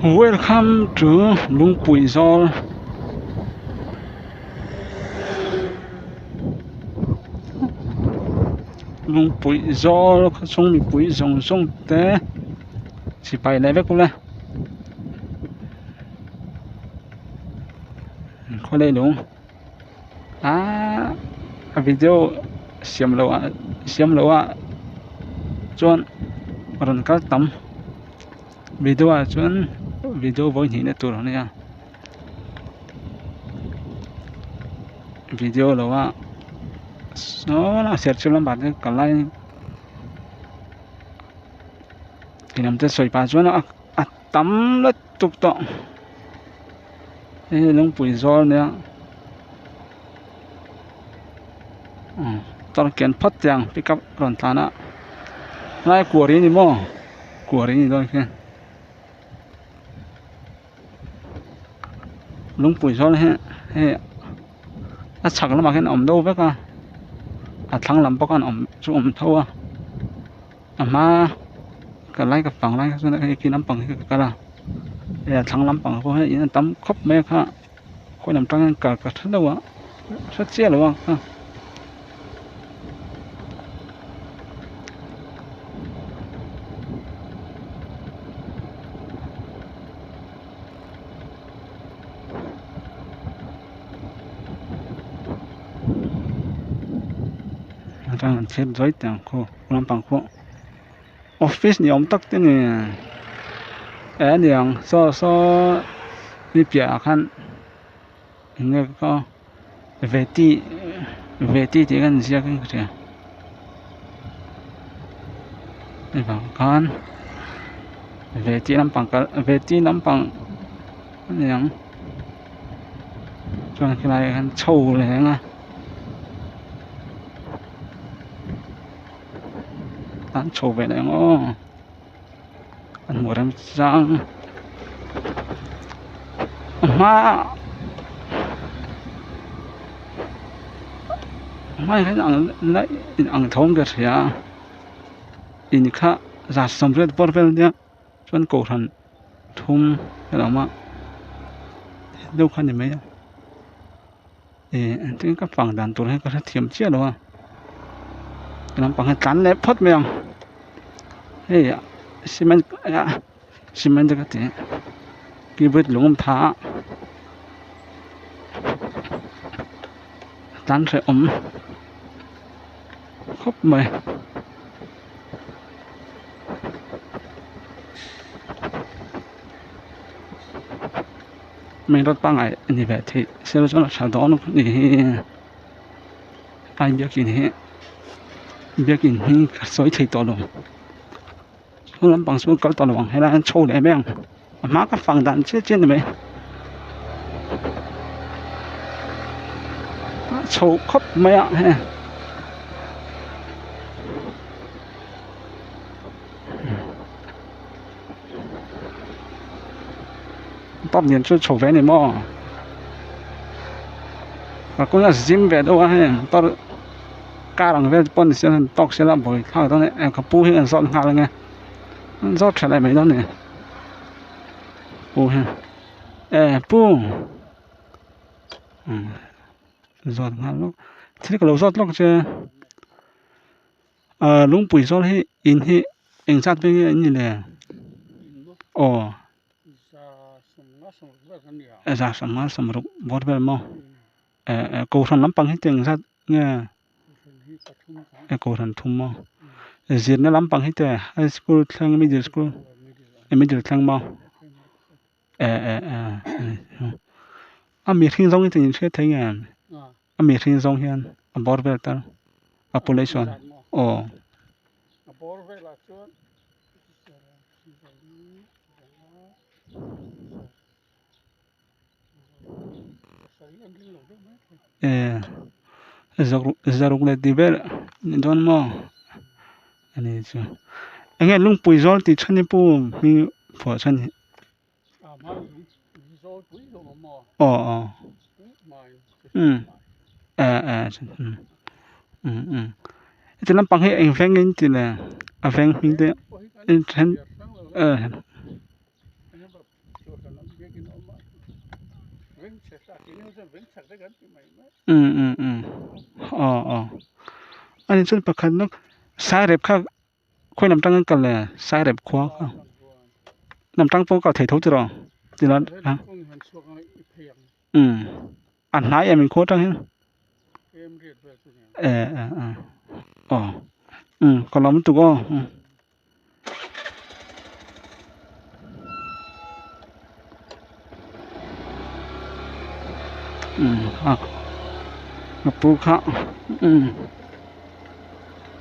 Welcome to Lungpui Zawl. Lungpui Zawl khawchhung mipui zawng zawng te sipai leh vek ula khawlai lung ahh a video siam loh ah siam loh ah chuan rawn kal tam. Video ah chuan video vawi hnihna tur a nia video lo a saw lai serchhip lampang te kal lai lam te sawi pah chuan a tam lutuk tawh hei hi lungpui zawl a nia tawrh kian phawt teh ang pickup rawn tlan a helai kuari a ni maw. Kuar in ni dawn khian lungpui zawl hi hei a chhak lamah khian a awm deuh vek a a thlang lam pawh khan awm chu a awm tho a a hma ka lai ka fang lai kha chuan hei khi lampang hi ka kal a hei a thlang lampang pawh hi in a tam khawp mai a kha khawi lam tang hian kal ka hre deuh a hre chiah lo a kha. Atang an chhip zawih teh ang khu lampang khu office ni awm tak te ni eh a niang saw saw mi piah ah khan eng nge ka veti veti tih khan inziak in ka hria hei vang khan veti lampang kal veti lampang a niang chuan khilai ah hian chho leh ang a. An chho ve leh ang aw an hmuh rem chang a hma a hma hian ang laih ang thawm ka hria a in kha za sawmriat bawr vel nia chuan kohhran thum a lo awm a deuh kha a ni mai a. Ih engtin ka fang dan tur hi ka hrethiam chiah lo a lampang hi tlan leh phawt mai ang hei cement cement te ka ti keyboard lung awm tha a tlan hrehawm khawp mai. Main road pangngai a ni ve theih silo chuan a tha dawn a ni hi ai biakin hi biakin hi ka sawi thei tawh lo chu lampang chu kal tawh lo ang helai ah hian chho leh mai ang a hma ka fang dan chiah chiah a ni mai a chho khawp mai a hei. Pump lian chu chho ve a ni maw a kawng a zim ve deuh a hei motor car ang vel te pawh ni se han tawk se la buai thlak dawn e ka pu hi an zawt nghal ang e an zawt tha leh mai dawn a ni pu hi e pu umm zawt nghal lawk thil ka lo zawt lawk che. Ahh lungpui zawl hi in hi eng zat veng nge an ni le aw za sawmnga sawmruk bawr vel maw eh eh kohhran lampang hi te eng zat nge eh kohhran thum maw zirna lampang hi te high school thleng middle school middle thleng maw eh eh eh a mihring zawng hi te in hriat thei nge. A mihring zawng hian a bawr vel tal population aw. A bawr velah chuan eh zaruk leh tih vel ni dawn maw a ni chu enge lungpui zawl tih chhan hi pu hming phuah chhan hi. Aw aw umm eh eh umm umm heti lampang hi eng veng in ti le a veng hming te in then eh. Um um um aw aw ani chuan pakhat lawk sairep kha khawi lam tangin kal le sairep khua kha lam tang pawh kal thei tho tiraw tichuan um a hnai em inkhua atang hian eh eh eh aw um ka lam lutuk aw um. A ka pu kha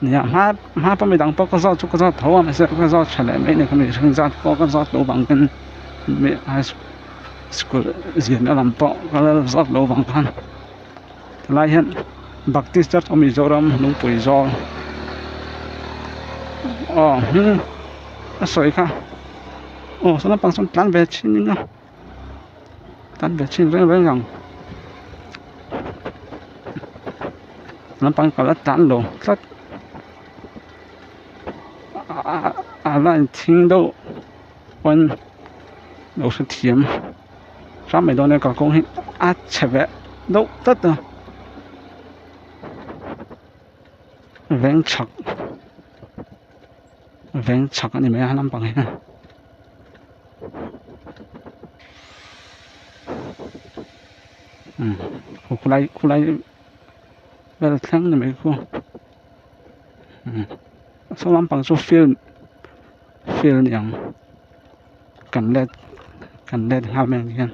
nia hma hma pawh midang pawh ka zawt chu ka zawt tho a mahse ka zawt tha leh mai ni ka mi hring zat pawh ka zawt loh vang ten mi high school zirna lam pawh ka la zawt loh vang khan Tilai hian Baptist Church of Mizoram lungpui zawl aw hming a sawi kha aw saw lampang sawn tlan ve thin in a tlan ve thin reng reng ang lampang kal a tlan lo tlat a la inthing deuh pawn lo hrethiam. Hram mai dawn e kalkawng hi a chhe ve deuh tlat a veng chhak veng chhak a ni mai a lampang hi umm khulai khulai vel thleng a ni mai khu umm saw lampang chu field field a ni ang. Kan let kan let nghal mai ang hian.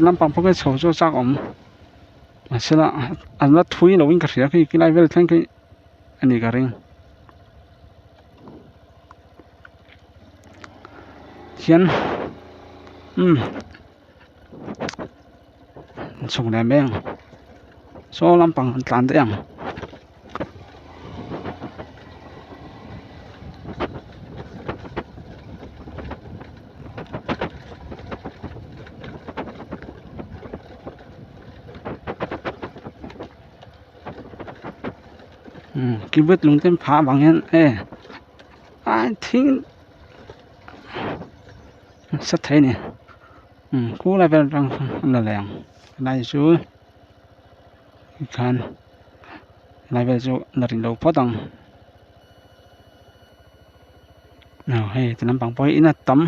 Lampang pawh khi chho chu a chak awm. Mahsela an la thui loin ka hria khi khilai vel thleng khi a ni ka ring hian umm chhuk leh mai ang saw lampang an tlan daih ang. Kibet lung te an phah avang hian e a thing nasa thei a ni khulai vel atang khan a la leh ang helai chu tikhan helai vel chu la ri lo phawt ang aw hei ti lampang pawh hi in a tam.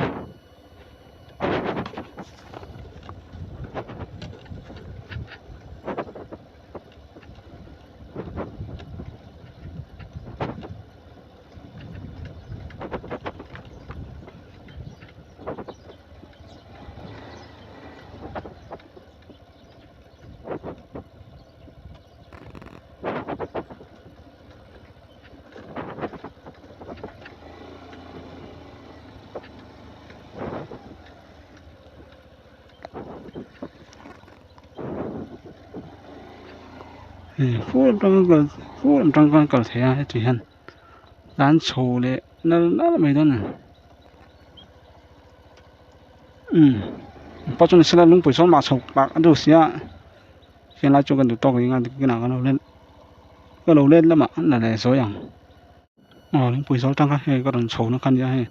Phul atang khan kal thei a heti hian tlan chho leh nal nal mai dawn a ni umm pawh chuan sela lungpui sawn mah chho pah a duh sia helai chu kan duh tawk ring a kinah kan lo let ka lo let lamah an la leh sawi ang. Aw lungpui zawl tang kha hei ka rawn chho na kha nia hei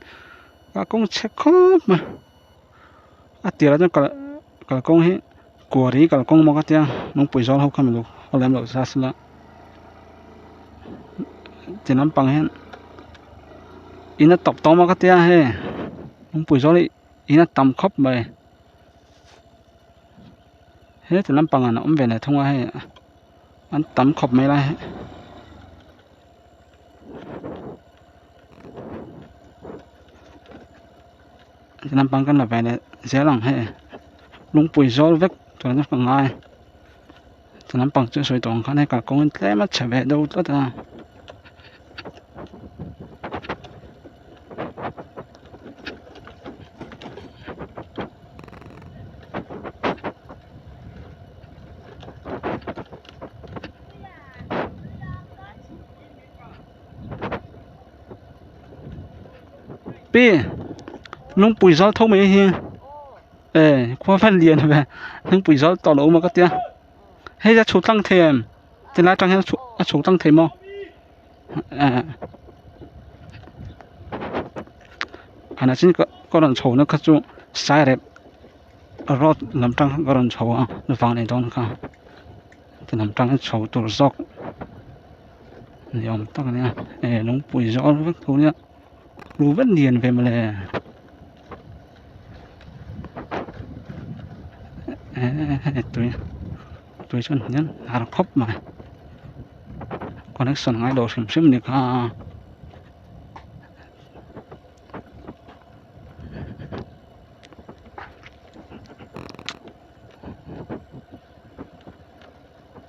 a kawng chhe khawp mai a tirah chuan kal kalkawng hi kuari kalkawng maw ka tia lungpui zawl ho kha mi lo haw lem loh sa sela ti lampang hian in a tawp tawh maw ka tia hei lungpui zawl hi in a tam khawp mai he ti lampang ah a awm ve leh thung a hei an tam khawp mai lai hi. Lampang kan la ve leh zel ang hei lungpui zawl vek tur chu ka ngai ti lampang chu sawi tawh ang khan hei kalkawng in tlem a chhe ve deuh tlat a. Pi lungpui zal tho mai hi e khua fan lian ve lungpui zal tawh lo awm a ka tia hei a chho tlang thei em tilai atang hian a chho tlang thei maw eh a chin ka rawn chho na kha chu sairep road lam tang khan ka rawn chho a vang leh dawn kha ti lam tang chho tur zawk ni awm tak a nia eh lungpui zawl vek tho nia lu vek lian ve mawle eh tui tui chuan hian har khawp mai connection ngai lo hrim hrim a ni kha.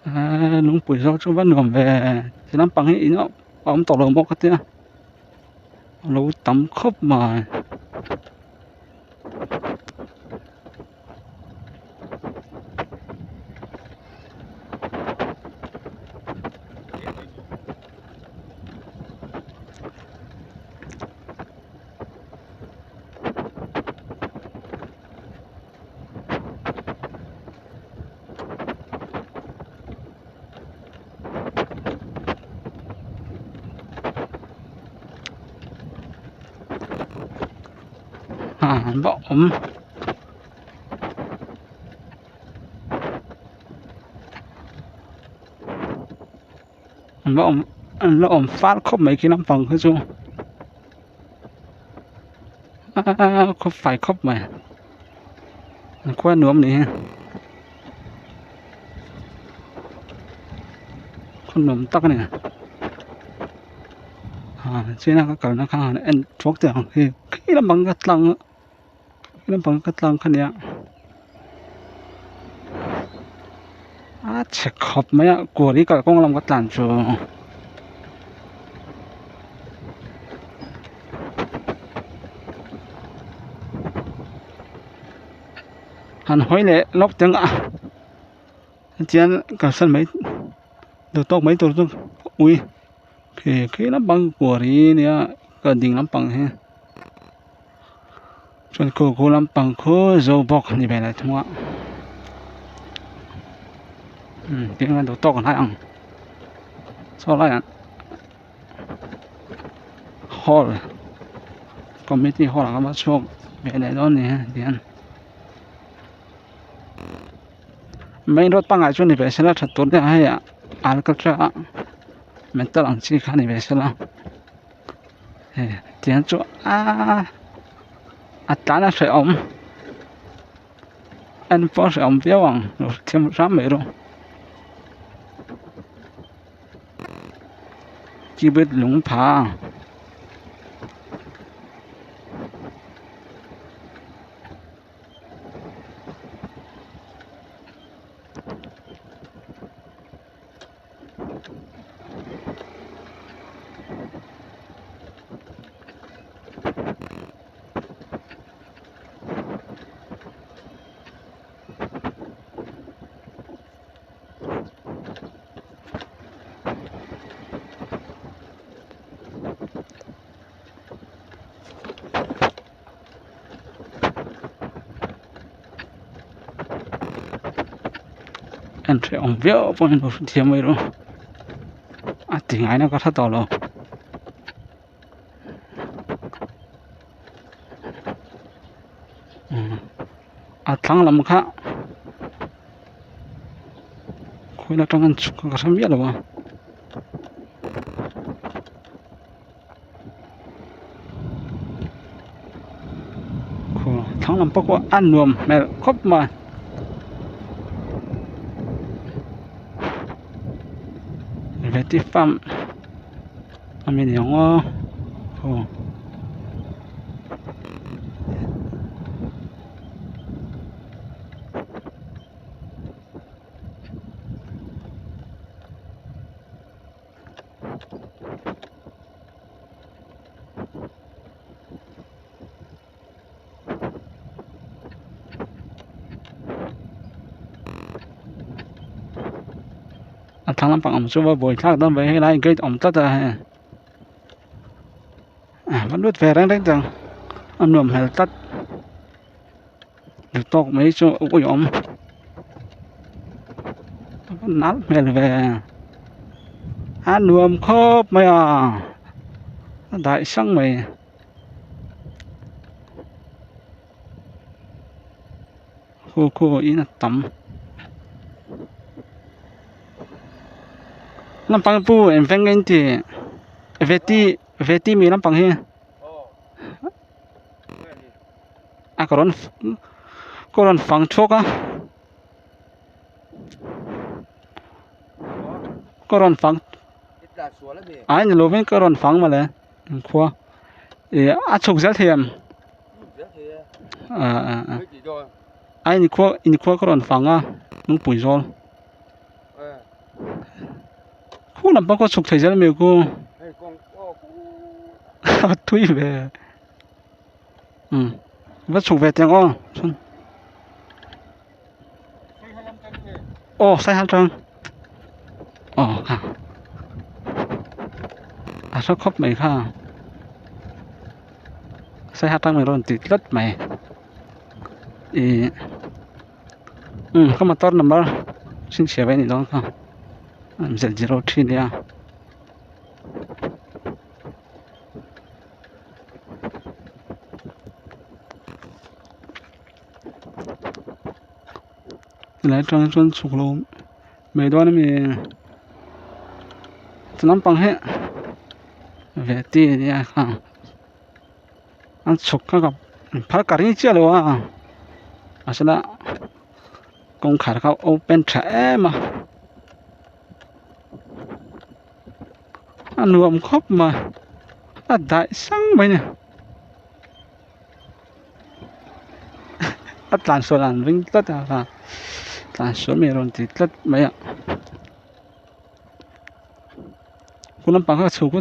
Eee lungpui zawk chu va nuam ve ti lampang hi in a awm tawh lo bawk a tia a lo tam khawp mai. Ah an va awm an va awm an la awm fal khawp mai khi lampang khi chu aaa khaw fai khawp mai an khua nuam ni hi khaw nuam tak a ni ah china ka kalna kha han en thuak teh ang khi khi lampang ka tlang khi lampang ka tlang kha nia a chhe khawp mai a kual hi kalkawng lam ka tlan chu. Han hawi leh lawk teng a tichuan kalsan mai duh tawk mai tur chu ui khi khi lampang kuar hi nia ka ding lampang hi chuan khu khu lampang khu zo bawk a ni ve leh thung a umm tiang hian duh tawk an hai ang saw laiah hall committee hall ang a chhuak ve leh dawn a ni tihian main road pangngai chu ni ve sela tha tur nia hei alkatra metal ang chi kha ni ve sela hei tiang chu aaa a tlan a hrehawm en pawh a hrehawm viau ang lo hrethiam hram mai rawh. Keyboard lung pha. En hrehawm viau pawhin lo hrethiam mai rawh a ti ngaina ka hre tawh lo. A tlang lam kha khawi atang an chhuk ka hre miah lo a. Khaw thlang lam pawh a nuam hmel khawp mai. Veti farm a mi niang aw aw. A thlang lampang awm chu va buai thlak dawn ve helai gate awm tlat a hei a va lut ve reng reng tawh ang. A nuam hmel tlat duh tawk mai chu a uiawm a va nal hmel ve a nuam khawp mai a a daih sang mai. Khu khu in a tam lampang pu eng veng nge in ti veti veti mi lampang hi a ka rawn ka rawn fang thuak a ka rawn fang a ni lovin ka rawn fang mawle khua ih a chhuk zel thei em. A inkhua inkhua ka rawn fang a lungpui zawl khu lam pawh khaw chhuk thei zel mai ku a thui ve umm va chhuk ve teh ang aw chuan aw saiha tang aw kha a hre khawp mai kha saiha tang mai rawn ti tlat mai ih umm ka motor number chhinchhiah ve a nih dawn kha z zero three nia. Tilai atang chuan chhuk lo mai dawn a mi ti lampang hi ve ti a nia kha a chhuk kha ka phal ka ring chiah lo a mahse la kawngkhar kha open tha em a a nuam khawp mai a daih sang mai a ni. A tlan sual an ring tlat a kha tlan sual mai rawn ti tlat mai a khu lampang kha chhuk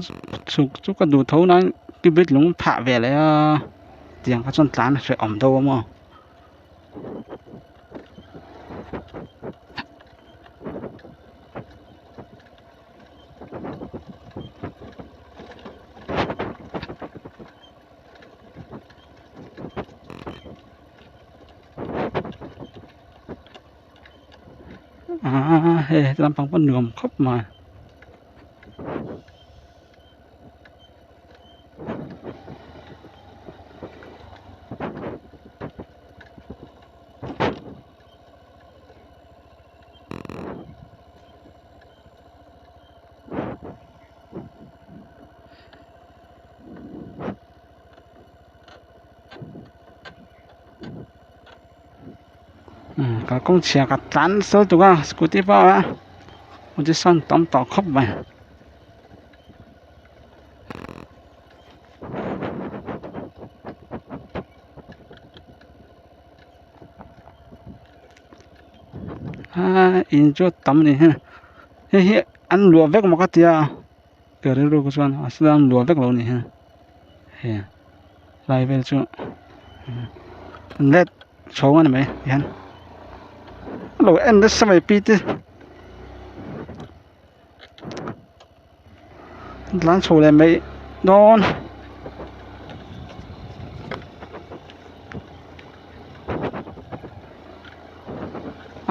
chhuk chu ka duh tho nain tibet lung phah ve leh a tiang kha chuan tlan a hrehawm deuh a maw. Aaa hei heti lampang pawh nuam khawp mai. Kalkawng chhia ka tlan nasa lutuk a scooty pawh a scooty sound tam tawh khawp mai. Aa in chu a tam a ni hei hi an luah vek maw ka tia. Ka rilru kha chuan a siam luah vek lo a ni hi he lai vel chu let chhawng a ni mai tihian a lo en nasa mai pi te tlan chho leh mai dawn.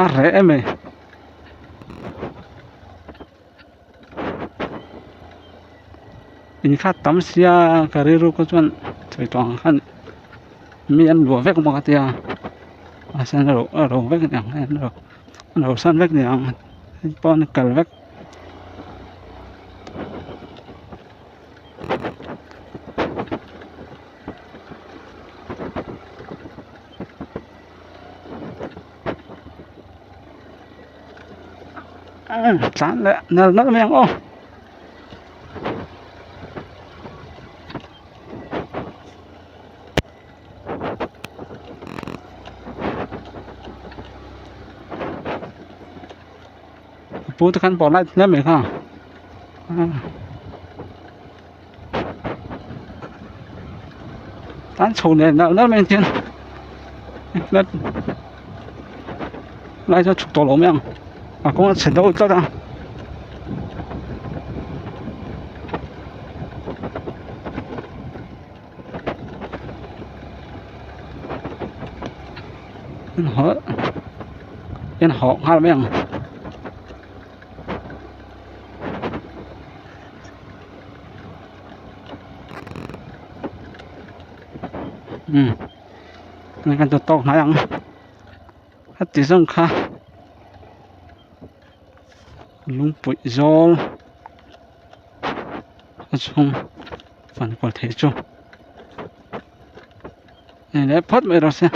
A reh em mai. In kha tam sia ka rilru kha chuan sawi tawh ang khan mi an luah vek bawk a tia mahse an ro a ro vek aniang an ro an ro san vek aniang hei pawn a kal vek. Tlan leh nal nal mai ang aw. Pu te khan pawh light hle mai kha tlan chho leh nal nal mai ang chian lai chuan chhuk tawh lo mai ang a kawng a chhe deuh tlat a. En haw en haw nghal mai ang. Umm kan tawk hnai ang a ti zawng kha lungpuih zawl a chhung fan kual theih chu. Ni leh phawt mai rawh se.